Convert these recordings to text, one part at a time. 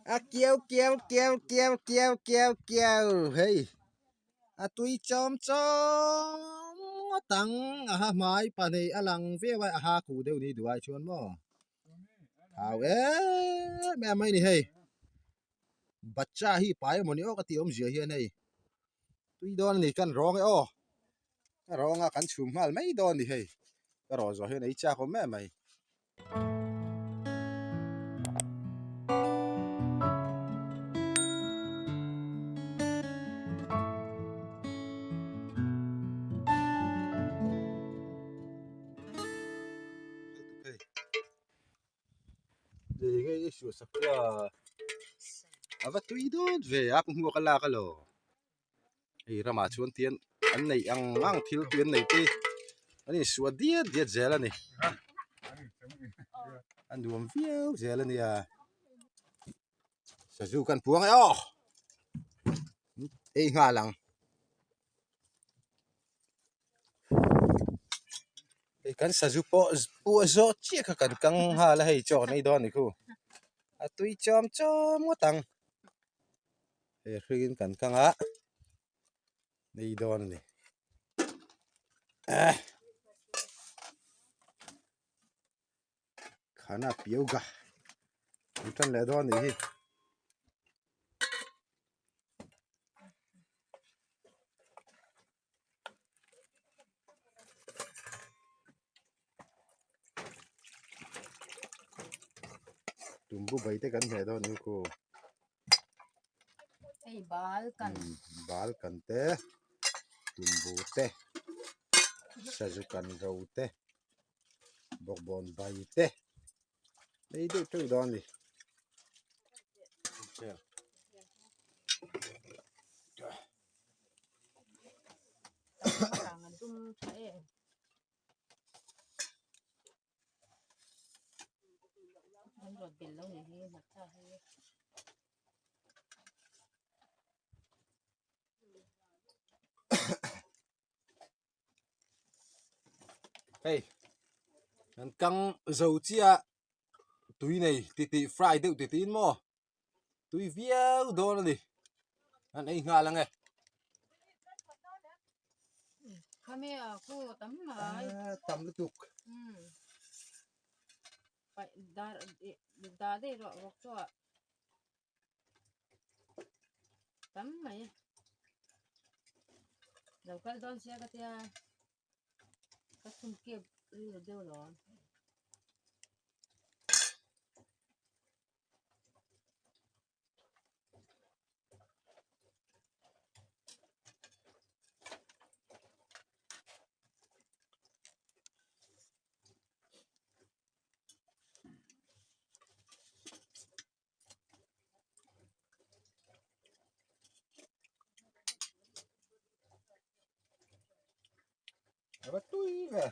A kiau kiau kiau kiau kiau kiau kiau hei a tui chawm chawm ngawt ang a ha hmai pahnih a lang viau a a ha kuh deuh ni duh ai chuan maw thau em em mai a ni hei bacha hi pai emawni aw ka tih awmzia hian hei tui dawn a ni kan rawng e aw ka rawng a kan chhum nghal mai dawn a ni hei ka rawh zawh hian ei chak awm em mai. A va tui dawt ve a ka hmuak a lak alo hei ramah chuan tian an neih ang ang thil tui an nei te an insuah diat diat zel a ni a nuam viau zel a nia sazu kan puang e aw ei nghal ang. Hei kan sazu pawh pawh zawh chiah kha kan kang nghal a hei chaw kan ei dawn a ni khu a tui chawm chawm ngawt ang hei hringin kan kang a nei dawn a ni eh khana piauga an tan leh dawn a nih hi. Tumbu bai te kan hmeh dawn nih khu. Hei bal kan. Bal kan te tumbu te sazu kan ro te bawkbawn bai te ei deuh teuh dawn a ni. Hei kan kang zo chiah tui nei titih fry deuh titih in maw tui viau dawn a ni an ei nghal ang e. Tam lutuk. Tam mai lo kal dawn sia ka tia ka chhun kep rilru deuh lo. A va tui ve.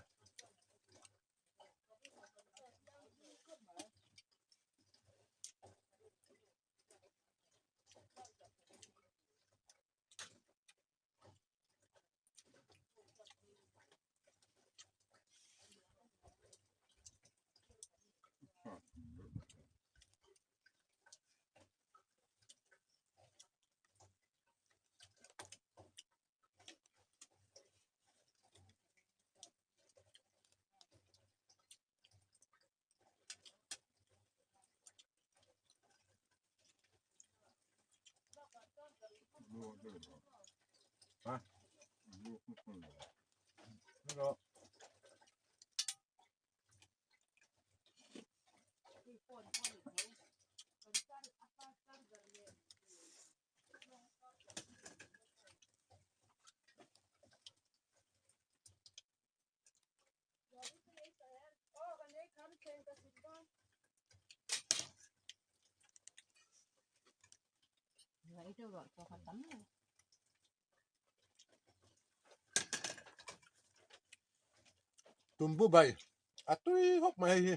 Tumbu bai a tui hawk mai hei hi.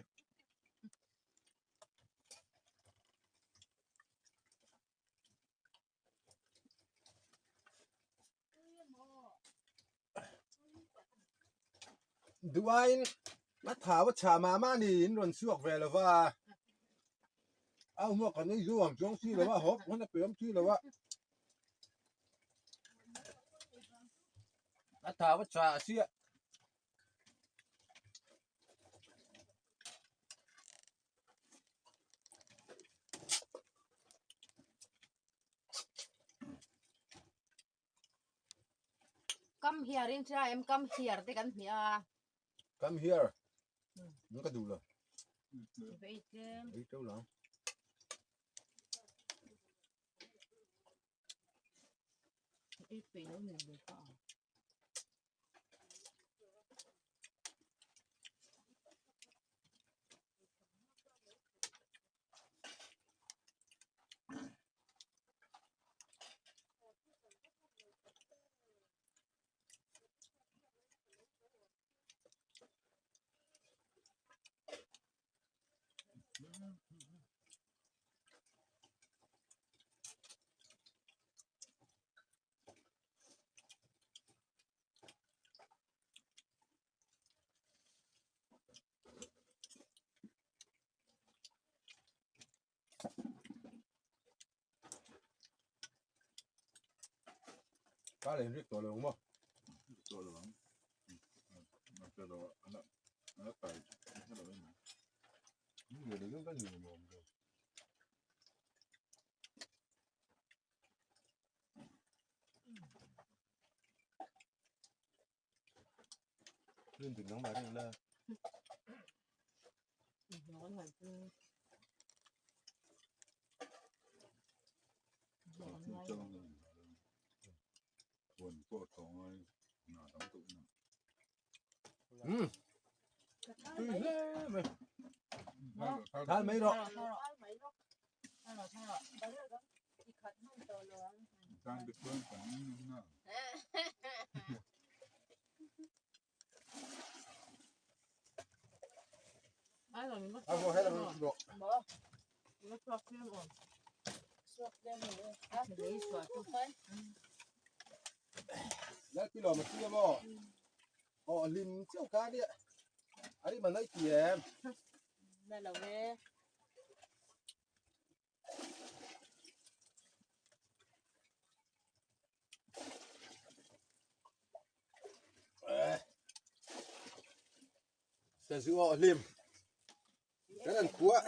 Duain a thau a chhah mah mah a ni in rawn chhuak ve lo va. A hmuak kan ei zu ang chuang si lo a, hawp hun a pe awm si lo a. A thau a chah a sia. Come here in tia em come here te kan hmih a. Come here. Nang ka duh lo. Ei tlem. Ei teuh lo. Ei peih lo nen ve ka. Ka len rik tawh lo ang maw? Rik tawh lo ang. A kai hre lo em. Ni le ka ni lo ang. Rin dik nang mah rin la. Um. Tui hle mai. Thal mai rawh. Aw hlim chiau kha nia a ri man ai ti em na lo e Sazu aw hlim kan an khua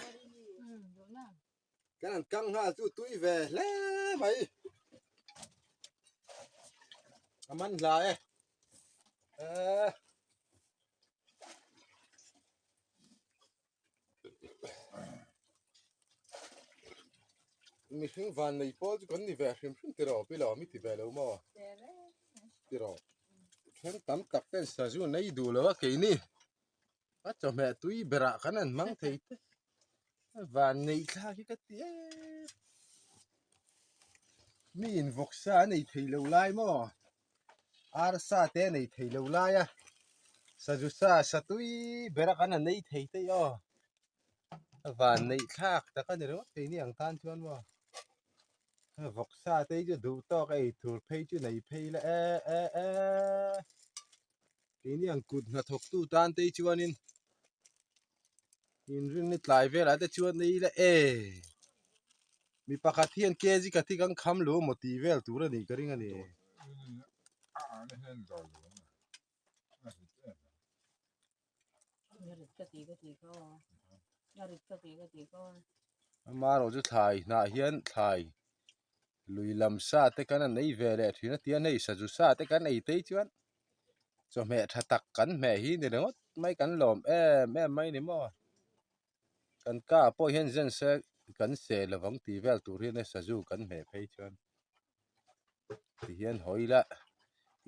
kan an kang nghal chu tui ve hle mai a man hla e Mihring van nei pawl chu kan ni ve hrim hrim tiraw pi lo mi ti ve lo maw tiraw then tam tak ten sazu nei duh lo a keini a chawhmeh tui berah kan han hmang thei te van nei thlak hi ka ti em mi in vawksa a nei thei lo lai maw arsa te a nei thei lo lai a sazu sa sa tui ber a kan han ei thei te aw a van neih thlak tak a ni ringawt thei ni ang tan chuan maw vawksa te hi chu duh tawk a ei tur phei chu nei phei la e e e keini ang kut hnathawk tu tan te hi chuanin inrinni tlai velah te chuan nei ila e mi pakhat hian kg khat hi kan kham lo maw tih vel tur a nih ka ring a ni. Amaherawhchu thlai hnah hian thlai lui lam sa te kan han ei ve leh thin a tiang hei sazu sa te kan ei phei chuan chawhmeh tha tak kan hmeh hi ni ringawt mai kan lawm em em mai ni maw kan ka pawh hian zen se kan seh lovang tih vel tur hian sazu kan hmeh phei chuan tihian hawi ila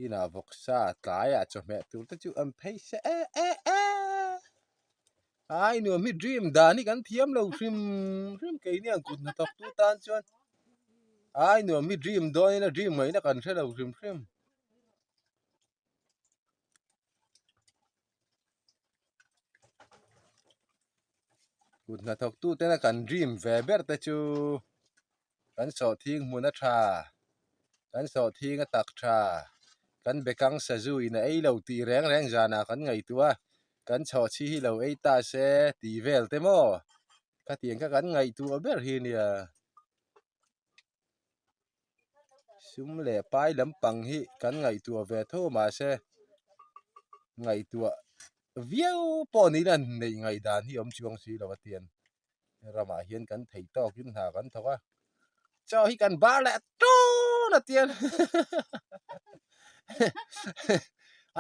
inah vawksa tlaiah chawhmeh tur te chu an phei se e e e ai nuam hi dream dan hi kan thiam lo hrim hrim keini ang kut hnathawk tu tan chuan ai nuam hi dream dawn ila dream ngaihna kan hre lo hrim hrim. Kut hnathawk tu tena kan dream ve ber te chu. Kan sawhthing hmun a tha, kan sawhthing a tak tha, kan bekang sazu in a ei lo tih reng reng zanah kan ngaihtuah a, kan chhawhchhi hi lo ei ta se tih vel te maw? Khatiang kha kan ngaihtuah ber hi nia. Sum leh pai lampang hi kan ngaihtuah ve tho mahse ngaihtuah viau pawh niin a neih ngaihdan hi a awm chuang si lo a tian ramah hian kan thei tawkin hna kan thawk a chaw hi kan bar leh tun a tian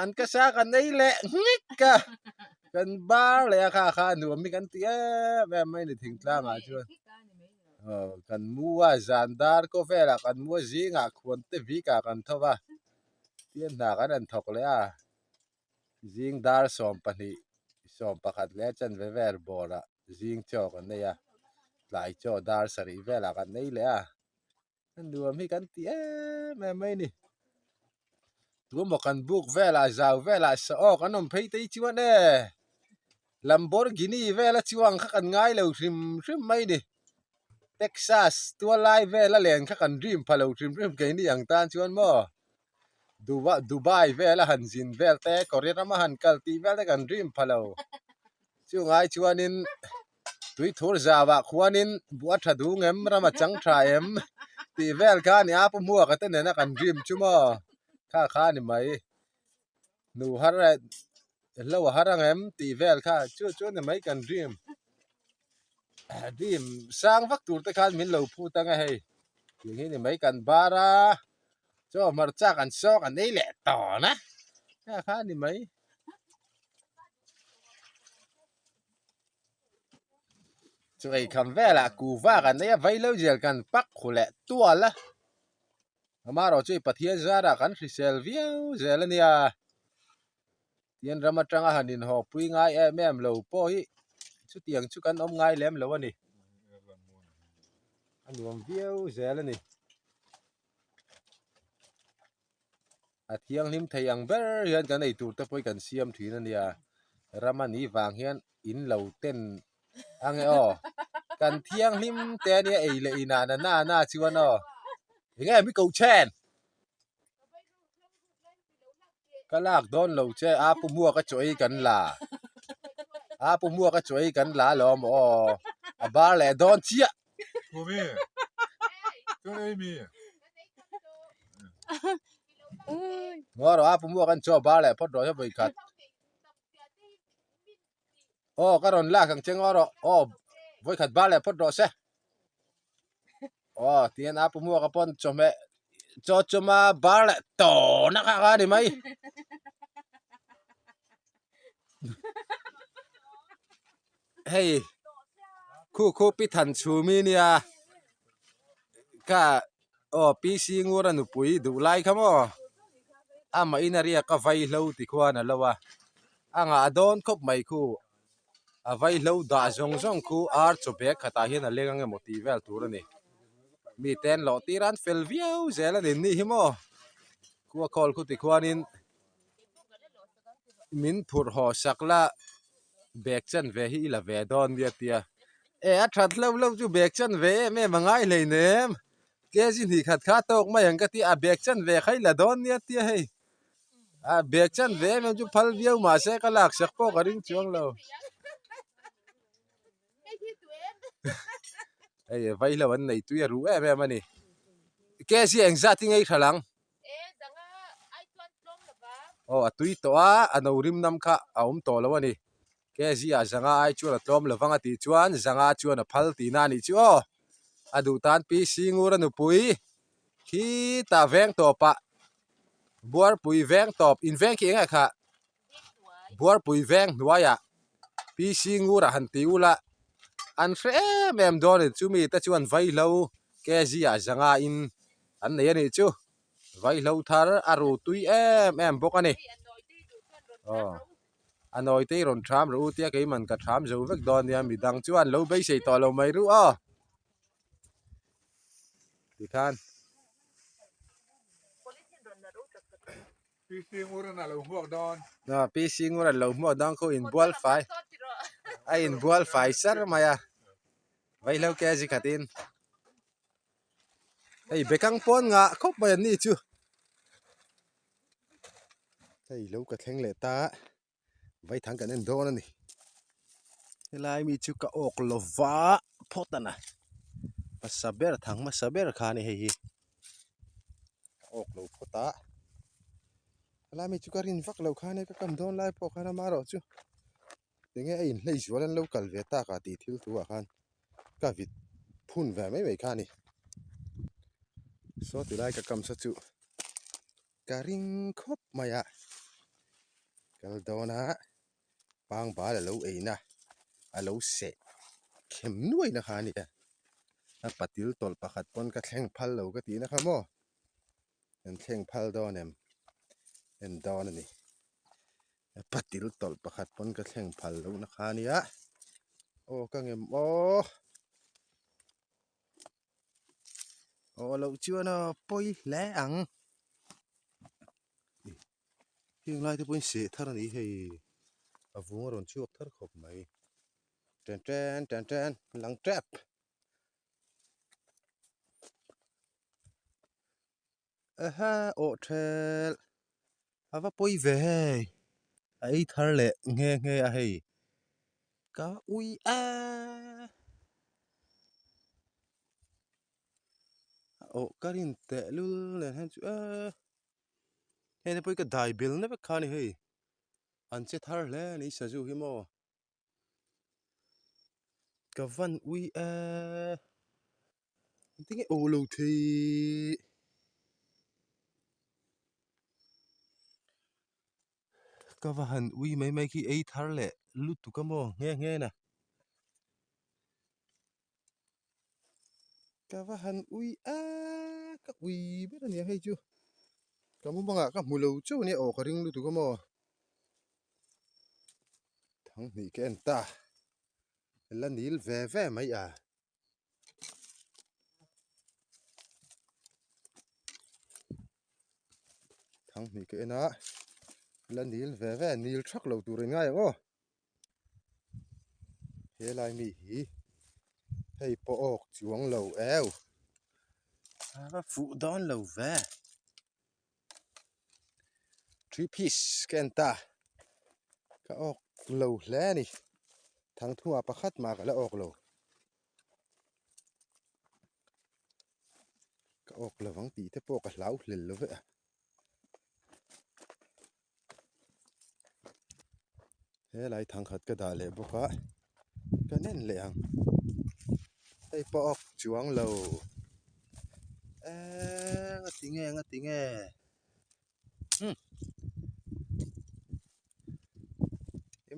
an ka sa kan ei leh ngik a kan bar leh a kha kha nuam hi kan ti em em mai a ni thingtlangah chuan. Aw kan mu a zan dar kaw velah kan mu a zingah khuan te vikah kan tho va tian hna kan rawn thawk leh a zing dar 12 11 leh a chanve vel bawrah zing chaw kan nei a tlai chaw dar sarih velah kan nei leh a a nuam hi kan ti em em mai a ni tuemaw kan buk velah zau velah saw kan awm phei te hi chuan e Lamborghini vela chuang kha kan ngai lo hrim hrim mai a ni Texas tual lai vela len kha kan dream pha lo hrim hrim keini ang tan chuan maw Dubai vela han zin vel te Korea rama han kal tih vel te kan dream pha lo chungai chuanin tui thur zauah khuanin buh a tha dung em ram a chang tha em tih vel kha a ni a pu hmuaka te nena kan dream chu maw kha kha a ni mai nu har eh hlo a har ang em tih vel kha chu chu a ni mai kan dream dream sang vak tur te khan min lo phut ang a hei tih hi a ni mai kan bar a chaw hmarcha kan saw kan ei leh tawn a kha kha a ni mai. Chu eikham velah kuhva kan nei a vailo zel kan pak khu leh tual a amaherawh chu Pathian zarah kan hrisel viau zel a nia tin ram atanga han inhawpui ngai em em lo pawh hi chutiang chu kan awm ngai lem lo a ni a nuam viau zel a ni. A thianghlim thei ang ber hian kan eitur te pawh hi kan siam thin a nia ram a nih vang hian in lo ten ange aw kan thianghlim te a nia ei leh inah na na chuan aw enge mi ko chen ka lak dawn lo che a pu hmuak a chaw ei kan la a pu hmuak a chaw ei kan la alawm aw a bar leh dawn chiah. Ngaw rawh a pu muak an chaw bar leh phawt rawh hi vawi khat. Aw ka rawn lak ang che ngaw rawh aw vawi khat bar leh phawt rawh se. Aw tihian a pu muak a pawn chawhmeh chaw chawma bar leh tawn a kha kha a ni mai. Hei khu khu pi than chhumi nia ka aw pi singur a nupui duh lai kha maw amah in a riak a vaihlo ti khuan a lo a a ngah dawn khawp mai khu a vaihlo dah zawng zawng khu ar chaw bag khatah hian a leng ang emaw tih vel tur a ni mite an lawh tir a an fel viau zel a ni ni hi maw khua khawl khu ti khuanin. Min phurh haw sak la bag chan ve hi i la ve dawn nia tia e a that hlauh hlauh chu bag chan ve em em a ngai hleinem kg hnih khat kha tawk mai ang ka ti a bag chan ve kha i la dawn nia tia hei a bag chan ve em em chu phal viau mahse ka lak sak pawh ka ring chuang lo hei vaihlo an nei tui a ruh em em a ni kg engzat hi ngei tha lang. Aw a tui tawh a a no rim nam kha a awm tawh lo a ni kg ah zanga ai chuan a tlawm lovang a tih chuan zanga chuan a phal tihna a nih chu aw a duh tan pi Singura nupui khitah veng tawpah Buarpui veng tawp inveng khi eng nge kha Buarpui veng hnuaiah pi Singura han ti ula an hre em em dawn a ni chumi te chuan vaihlo kg ah zanga in an nei a nih chu vaihlo thar a ru tui em em bawk a ni aw a nawi te hi rawn tham rawh u tia keiman ka tham zo vek dawn nia midang chuan lo beisei tawh lo mai ru aw tikhan. PC Nguran a lo hmuak dawn. A PC Nguran lo hmuak dawn khaw inbual fai a inbual fai sar mai a vaihlo kg khatin. Hei bekang pawn ngah khawp mai an ni chu. Hei lo ka thleng leh ta vaithang kan en dawn a ni. Helai mi chu ka awk lova phawt a na hmasa ber thang hmasa ber kha a ni hei hi ka awk lo phawt a helai mi chu ka rin vak lo kha ania ka kam dawn lai pawh khan amaherawh chu enge a inhlei zual an lo kal ve tak a tih thil thu ah khan ka vit phun ve mai mai kha a ni saw ti lai ka kam saw chu ka ring khawp mai a kal dawn a. Pangbal a lo eina a lo seh khem nuaina kha a nia a patil tawlh pakhat pawn ka thleng phal lo ka tihna kha maw kan thleng phal dawn em en dawn a ni a patil tawlh pakhat pawn ka thleng phal lohna kha a nia aw ka ngem aw aw loh chuan a pawi hle ang. Heng lai te pawhin seh thar a ni hei a vung a rawn chhuak thar khawp mai ten ten ten ten lang tep aha awh thelh a va pawi ve hei a ei thar leh nghe nghe a hei ka ui a. Aw ka rin teh lul nen hian chu eee hei te pawh hi ka dai bel na vek kha a ni hei an che thar hle a ni sazu hi maw ka van ui eee tinge aw lo thei ka va han ui mai mai khi ei thar leh lutuk a maw nghe nghe na. Ka va han ui a ka ui ber a nia hei chu ka mumangah ka hmu lo chauh a nia aw ka ring lutuk a maw thang hnih ka en ta la nil ve ve mai a. Thang hnih ka en a la nil ve ve nil thak lo tur in ngai ang aw. Helai mi hi hei pawh awk chuang lo eu a fuh dawn lo ve three piece ka en ta ka awk lo hle a ni thangthua pakhat mah ka la awk lo ka awk lovang tih te pawh ka hlau hlel lo vek a. Helai thangkhat ka dah leh bawk a ka nen leh ang hei pawh awk chuang lo eee nga ti nge nga ti nge umm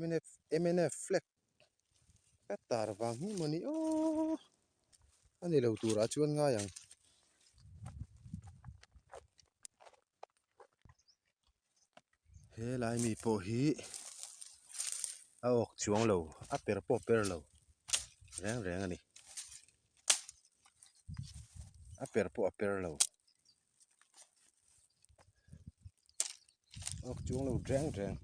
mnf mnf flag ka tar vang hi mawni aw a ni lo turah chuan ngai ang. Helai mi pawh hi a awk chuang lo a per pawh a per lo reng reng a ni a per pawh a per lo a awk chuang lo reng reng.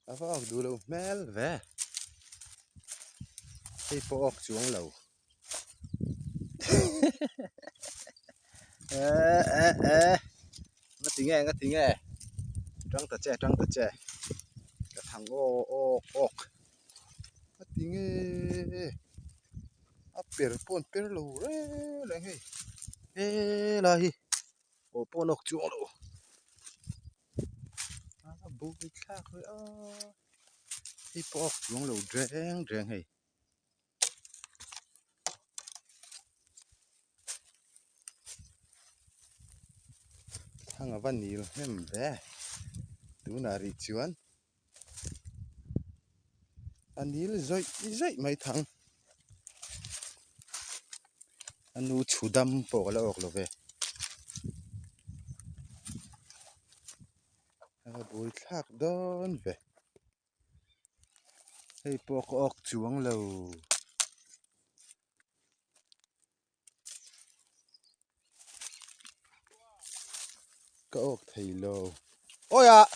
A va awk duh loh hmel ve hei pawh awk chuang lo eh eh eh nga ti nge nga ti nge tang ta che tang ta che ka thang aw awk awk a ti nge a per pawh an per lo reng reng hei helai hi aw pawh an awk chuang lo. A bui thlak rih a hei pawh a chuang lo reng reng hei thang a va nil hnem ve tunah rih chuan a nil zawih zawih mai thang a nu chhu dam pawh ka la awk lo ve a bui thlak dawn ve hei pawh ka awk chuang lo. Ka awk thei lo awi ah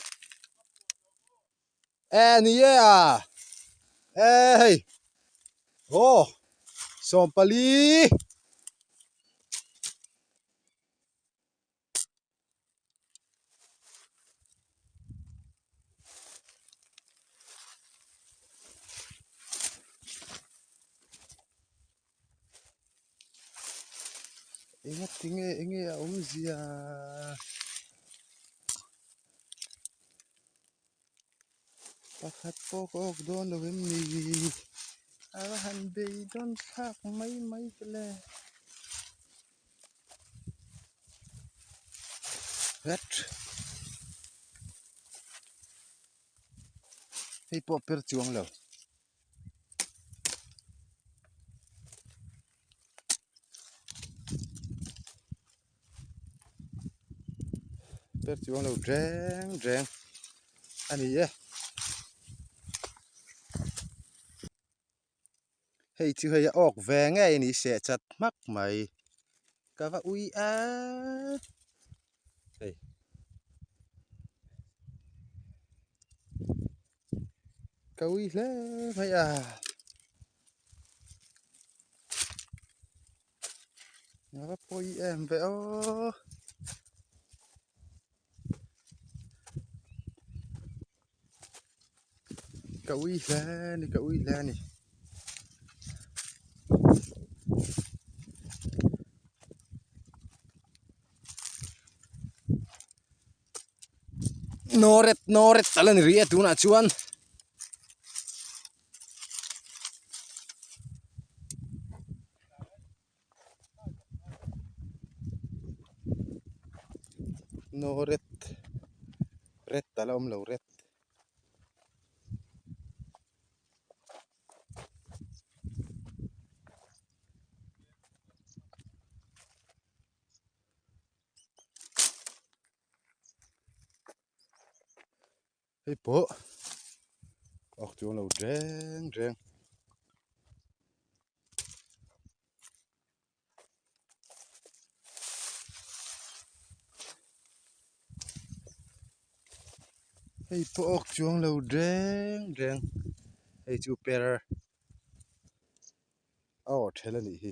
e ni e a e hei aw sawmpali. Enga tinge enge a awmzia pakhat pawh ka awk dawn lo em ni a va han beidawn thlak mai mai vele vet hei pawh per chuang lo. Per chuang lo reng reng a ni e hei chu hei a awk ve ngei a ni seh chat hmak mai ka va ui a hei. Ka ui hle mai a. Nga va pawi em ve aw. Ka ui hle ni ka ui hle ni. Nawret nawret a la ni rih a tunah chuan nawret ret a la awm lo ret. Hei pawh awk chuan lo reng reng. Hei pawh awk chuang lo reng reng hei chu per a aw ṭhel a nih hi.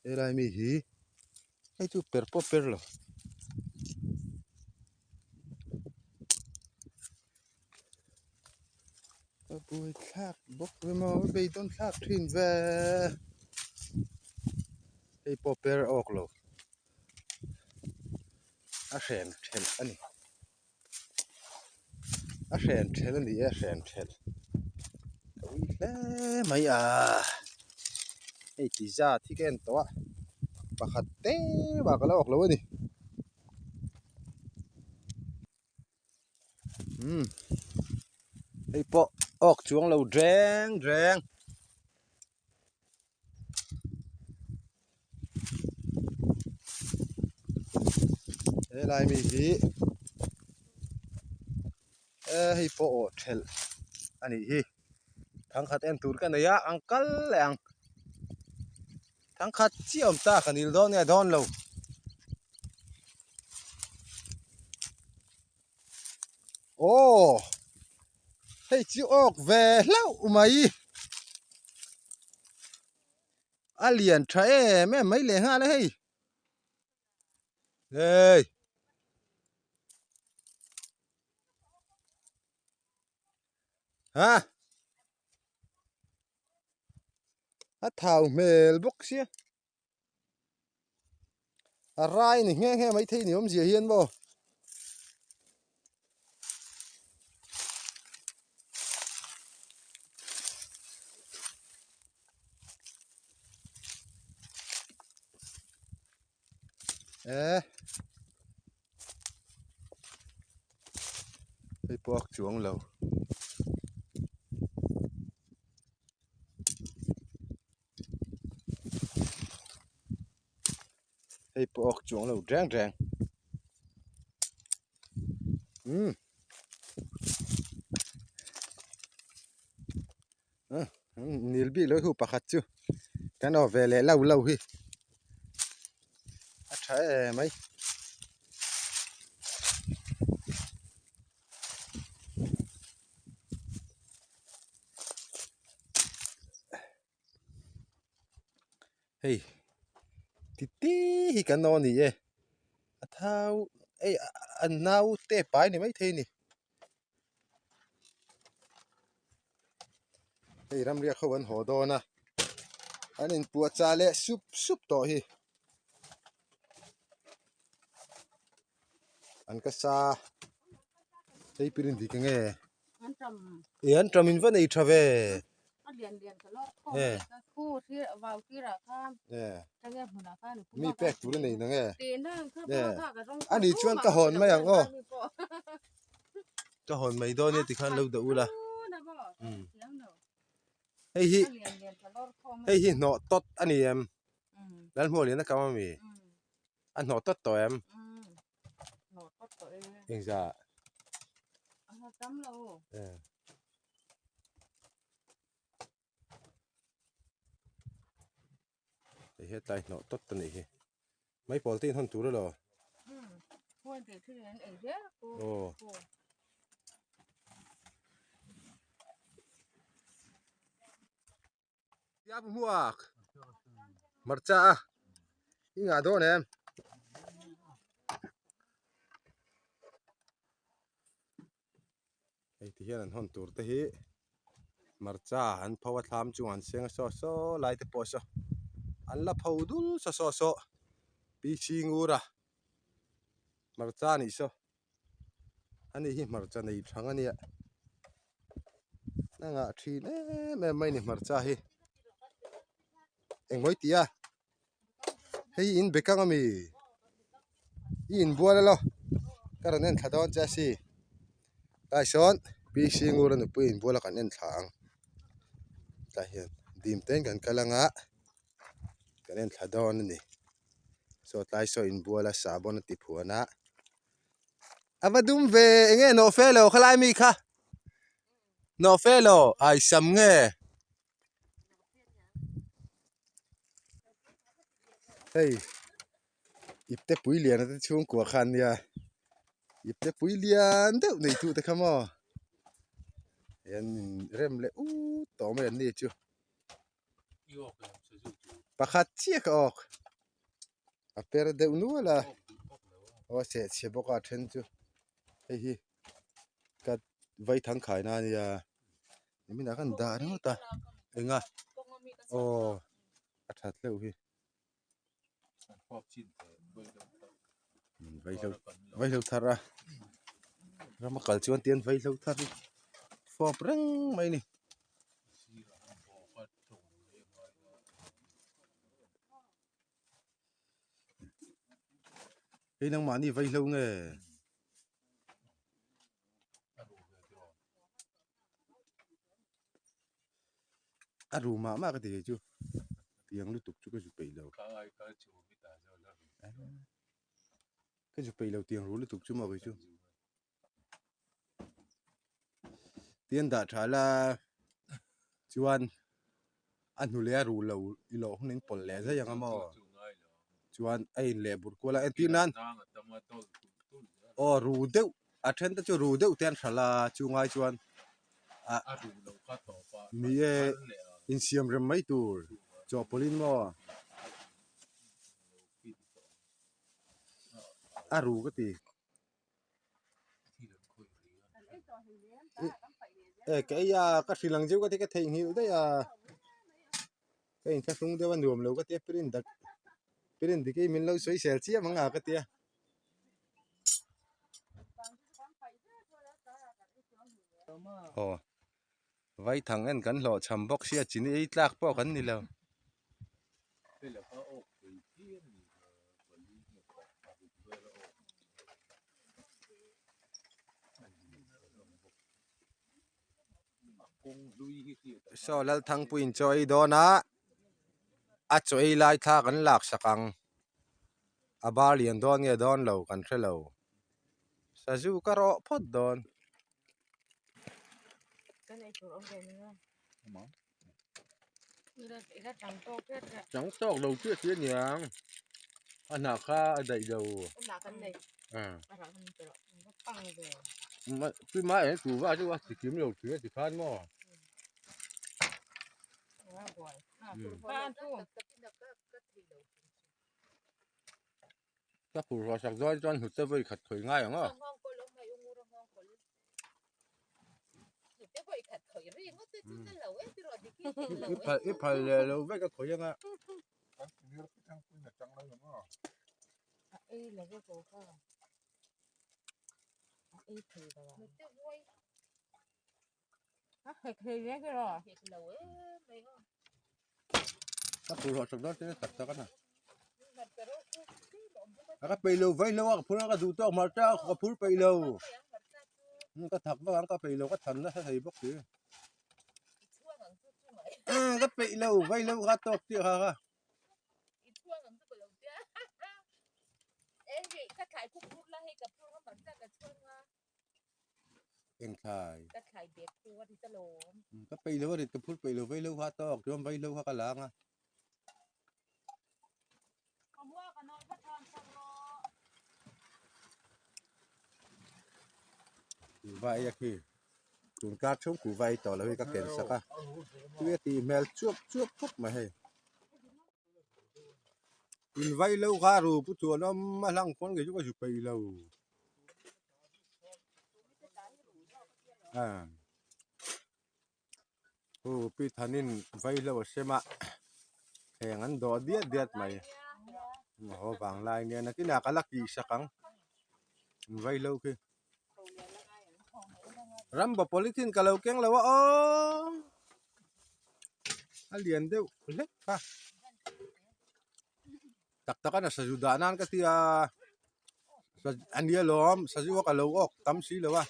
Helai mi hi hei chu per pawh per lo. Ka buai thlak bawk ve maw ka beidawn thlak thin ve hei pawh per a awk lo a hren thelh a ni. A hren thelh a ni e a hren thelh ka ui hle mai a hei ti zat hi ka en tawh a pakhat te bak a la awk lo a ni umm hei pawh awk chuang lo reng reng. Helai mi hi eh hei pawh awh thelh a nih hi thangkhat en tur ka nei a ang kal leh ang thangkhat chiah awm ta ka nil dawn nge dawn lo. Aw hei chu awk ve hlauh mai a lian tha em em mai leh nghal a hei hei ha a thau hmel bawk sia. A rai ni nghe nghe mai thei ni awmzia hian maw. Eh. Hei pawh a chuang lo. Hei pawh awk chuang lo reng reng umm nil bik lo hi pakhat chu kan awh ve leh lo lo hi a tha em mai. Hei titi hi kan aw a ni e a thau ei a naute pai ni maithei a ni. Hei ramriak ho an haw dawn a, an inpuah chah leh sup sup tawh hi. An ka sa hei pirin dik enge e an tam in va nei tha ve mi pek tur a nei nang e ani chuan ka hawn mai ang aw ka hawn mai dawn e tikhan lo dah ula hei hi hei hi hnawh tawt a ni em Lalhmualian a kam ami. A hnawh tawt tawh em? Hnawh tawt tawh e. Engzah? A hnawh tam lo. Eh. Hei hetlai hnawh tawt a nih hi. Mai pawl te in hawn tur elaw? Um, huan tih thil an ei zel ku. Aw. Tia hmuak hmarcha a i ngah dawn em hei ti hian an hawn tur te hi hmarcha an pho a thlam chungah an seng a saw saw lai te pawh saw an la pho dul saw saw saw pi chhingura hmarcha a nih saw. Ani hi hmarcha nei thang a nia a ngah thin em em mai a ni hmarcha hi engmawi tih a hei in be kang ami i inbual alo ka rawn en thla dawn che a si tlai sawn P C Ngura nupui inbual a kan en thla ang tlai hian dim te in kan kal anga kan en thla dawn a ni. Saw tlai saw inbual a sahbawn a ti phuan a a va dum ve eng nge nawh fe lo khalai mi kha nawh fe lo ai sam nge hei ipte pui lian te chhungkua kha an nia ipte pui lian deuh nei tu te kha maw hian rem leh ut tawh mai an ni chu. Pakhat chiah ka awk a per deuh nual a aw a seh chhe bawk a a then chu hei hi ka vaithang khai na ania nimin ah khan dah ringawt a eng a aw a that hleuh hi vaihlo vaihlo thar a rama kal chuan tian vaihlo thar hi fawp reng mai a ni. Hei nangmahni vaihlo nge? A ru mah mah ka ti kei chu tiang lutuk chu ka zu peih lo ka zu peih lo tiang ru lutuk chu maw kei chu tian dah tha la chuan a hnu leh a ru lo i lawh hun in pawlh leh zai ang a maw chuan a in leh burh kual a entir nan aw ru deuh a then te chu ru deuh te an hralh a chungai chuan ah ni e insiam rem mai tur chawhpawlh in maw a ru ka ti e ka ei a ka hrilh ang zeuh ka ti ka theihnghilh daih a ka inthlahrung deuh a nuam lo ka tia print dak print dik hi min lo sawi sel chiam ang a ka tia. Aw vaithang en kan hlawh cham bawk sia chini ei tlak pawh kan ni lo. Saw Lalthangpuiin chaw ei dawn a a chaw ei lai thla kan lak sak ang. A bar lian dawn nge dawn lo kan hre lo. Sazu ka rawh phawt dawn. Chang tawk lo chiah chiah aniang. A hnah kha a daih lo. Pi mai chu va chu a ti kim lo tih a ti khan maw. Ka phur ruah sak dawn chuan hnute vawi khat khawi ngai ang aw. I phal i phal leh lo vek a khawi anga. Ka phur hawh sak dawn che tak tak a na. Ka peih lo vaih lo a ka phur a ka duh tawk hmarcha ka phur peih lo. Ka thak vak ang ka peih lo ka than nasa thei bawk si. Ka peih lo vaih lo kha tawk chiah kha kha. Eng thlai? Ka peih lo a rit ka phur peih lo vaih lo kha tawk chuan vaih lo kha ka lang a. Kuhva ei a khi tun kar chhung kuhva ei tawh lo hi ka ken sak a tui a tih hmel chuap chuap khawp mai hei in vai lo kha ru pu chuan awm a hlang pawn kei chu ka zu peih lo ah. Hu pi thanin vaihlo a sem a thleng an dawh diat diat mai haw vang lai nia nakinah ka la kih sak ang vaihlo khi rambo polythene ka lo keng lo a aw a lian deuh hlek a tak tak a na sazu dah nan ka tia a nia lawm sazu a ka lo awk tam si lo a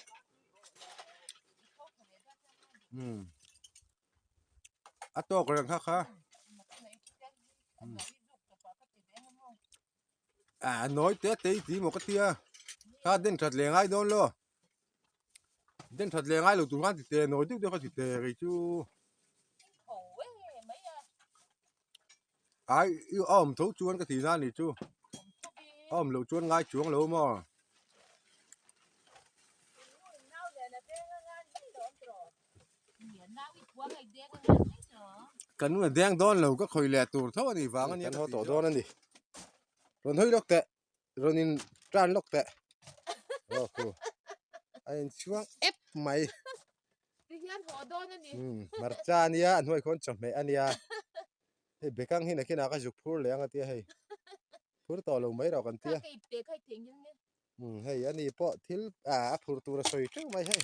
umm a tawk reng kha kha ah nawi te te i ti maw ka tia kha den that leh ngai dawn lo den that leh ngai lo tur khan ti teh nawi deuh deuh kha ti teh kei chu. Ai i a awm tho chuan ka tih na a nih chu a awm loh chuan ngai chuang lo maw. Kan nuna deng dawn lo ka khawi leh tur tho a nih vang a nia kan haw tawh dawn a ni rawn hawi lawk teh rawn in tan lawk teh aw khu a inchhuang ep mai. Ti hian haw dawn a ni. Umm hmarcha a nia a hnuai khawn chawhmeh a nia hei bekang hi nakinah ka zuk phur leh ang a tia hei phur tawh lo mai rawh kan tia. Ka ip teh kha i thei ngil nge. Umm hei a ni pawh thil ah a phur tur a sawi teuh mai hei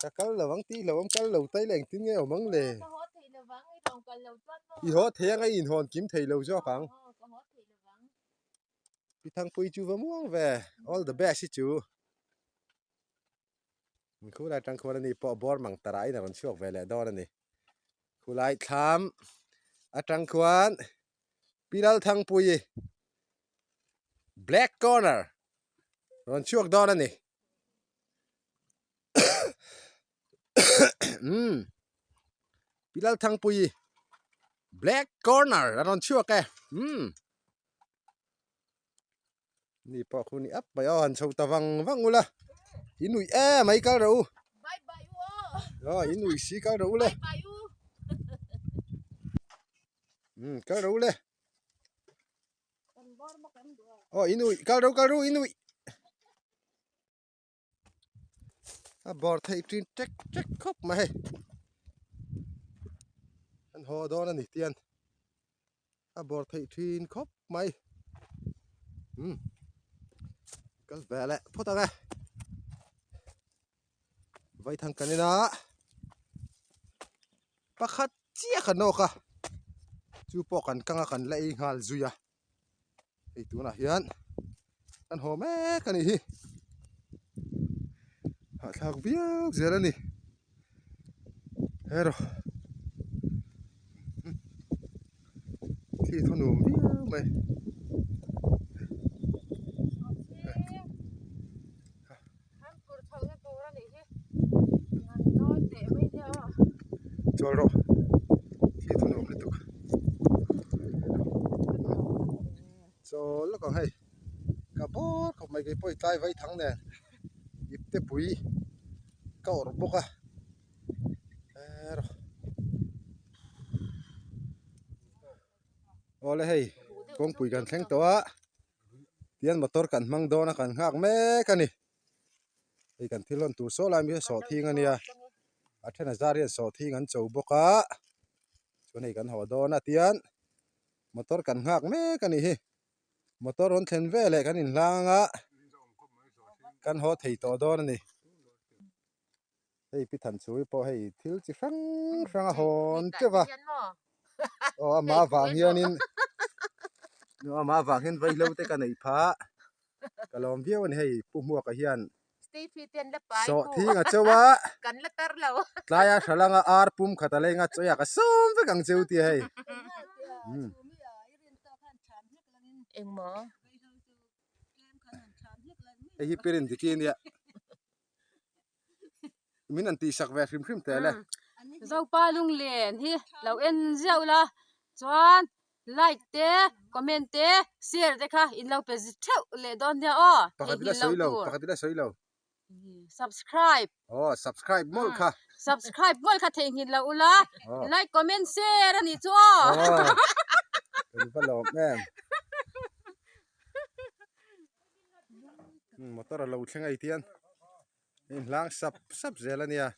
ka kal lo ang tih lo ang kal lo tai leh engtin nge awm ang le. Ka haw thei lo vang i rawn kal lo chuan maw. I haw thei ang a i inhawn kim thei lo zawk ang. Aw ka haw thei lo vang. Pi Thangpui chu va muang ve all the best hi chu. Khulai atang khuan ani pawh bawr mang tara in a rawn chhuak ve leh dawn a ni. Khulai thlam atang khuan Pi Lalthangpuii black corner rawn chhuak dawn a ni. Umm Pi Lalthangpuii black corner a rawn chhuak e umm. Ni pawh khu ni ap mai aw han chho ta vang vang ula i nuih em ai kal rawh u aw i nuih si kal rawh u le um kal rawh u le aw i nuih kal rawh u kal rawh u i nuih a bawr theih ṭin ṭek ṭek khawp mai hei an haw dawn a ni tian a bawr theih ṭhin khawp mai umm kal ve leh phawt ang e vaithang kan en a pakhat chiah kan awk a chu pawh kan kang a kan la ei nghal zui a. Hei tunah hian kan haw mek a nih hi hahthlak viau zel a ni hero thli thaw nuam viau mai. Chawl rawh thli thaw nuam lutuk chawl lawk ang hei ka bawr khawp mai keipawh i tlai vai thang nen ip te pui ka awrh bawk a awle hei kawngpui kan thleng tawh a tihian motor kan hmang dawn a kan nghak mek a ni. Hei kan thil hawn tur saw lai mai hi sawhthing a nia. A then a zar hian sawhthing an cho bawk a chuan hei kan haw dawn a tian motor kan nghak mek a nih hi motor rawn thlen veleh kan inhlang a kan haw thei tawh dawn a ni. Hei pi Thanchhui pawh hei thil chi hrang hrang a hawn teuh va aw amah avang hianin amah avang hian vaihlo te ka neih phah ka lawm viau a ni hei Pu Hmuaka hian sawhthing a chauh a tlaia hra langa ar pum khat a lenga chawi a ka sawm vek ang cheu tia hei hei hi Pirin Diki ania. Min an tihsak ve hrim hrim tel e. Zopa lunglen hi lo en ziauh la chuan like te comment te share te kha in lo pe theuh leh dawn nia aw. Pakhat ila sawi lo pakhat ila sawi lo. Subscribe. Aw subscribe mawlh kha. Subscribe mawlh kha theihnghilh lo ula like comment share a nih chu aw. Aw kan va lawm em. Motor a lo thleng a itian inhlang sap sap zel a nia.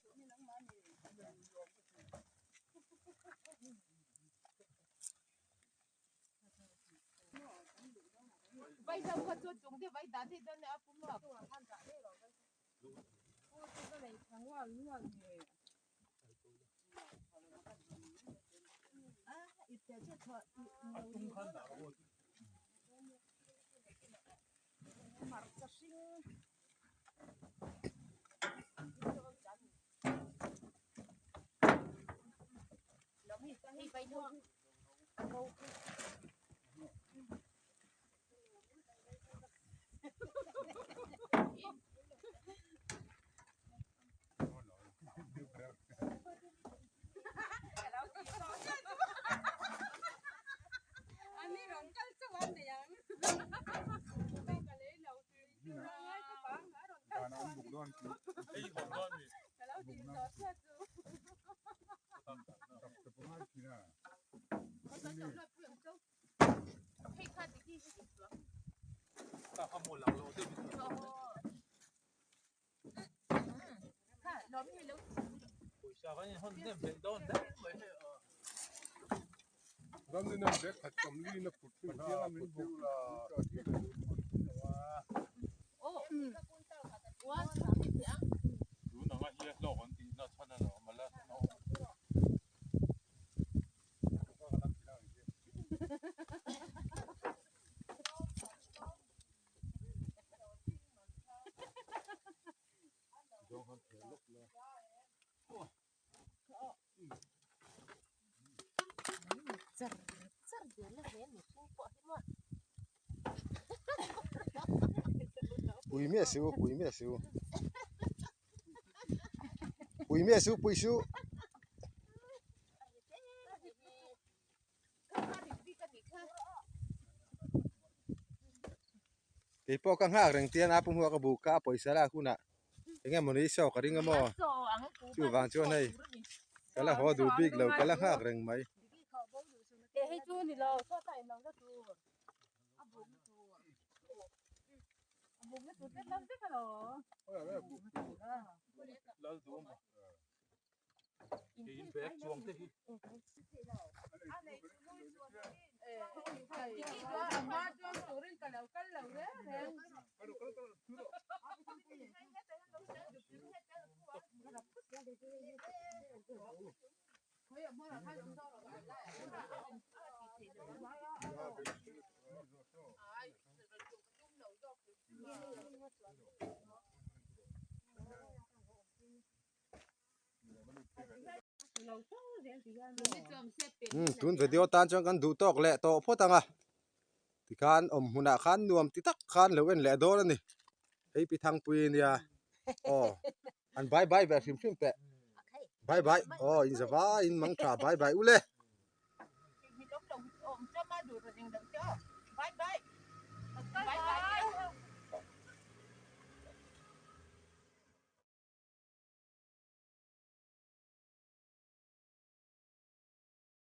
Pui miah su pui miah su pui miah su pui su. Kei pawh ka nghak reng tian a pu hmuak a buk kha a pawisa lak hunah eng emaw ni saw ka ring a maw chuvang chuan hei ka la haw duh bik lo ka la nghak reng mai. Tun video tan chuan kan duh tawk leh tawh phawt ang a tikhan awm hmunah khan nuam ti tak khan lo en leh dawn a ni hei pi thangpui ania aw an bye bye ve hrim hrim teh bye bye aw in za vaiin mang tha bye bye ule.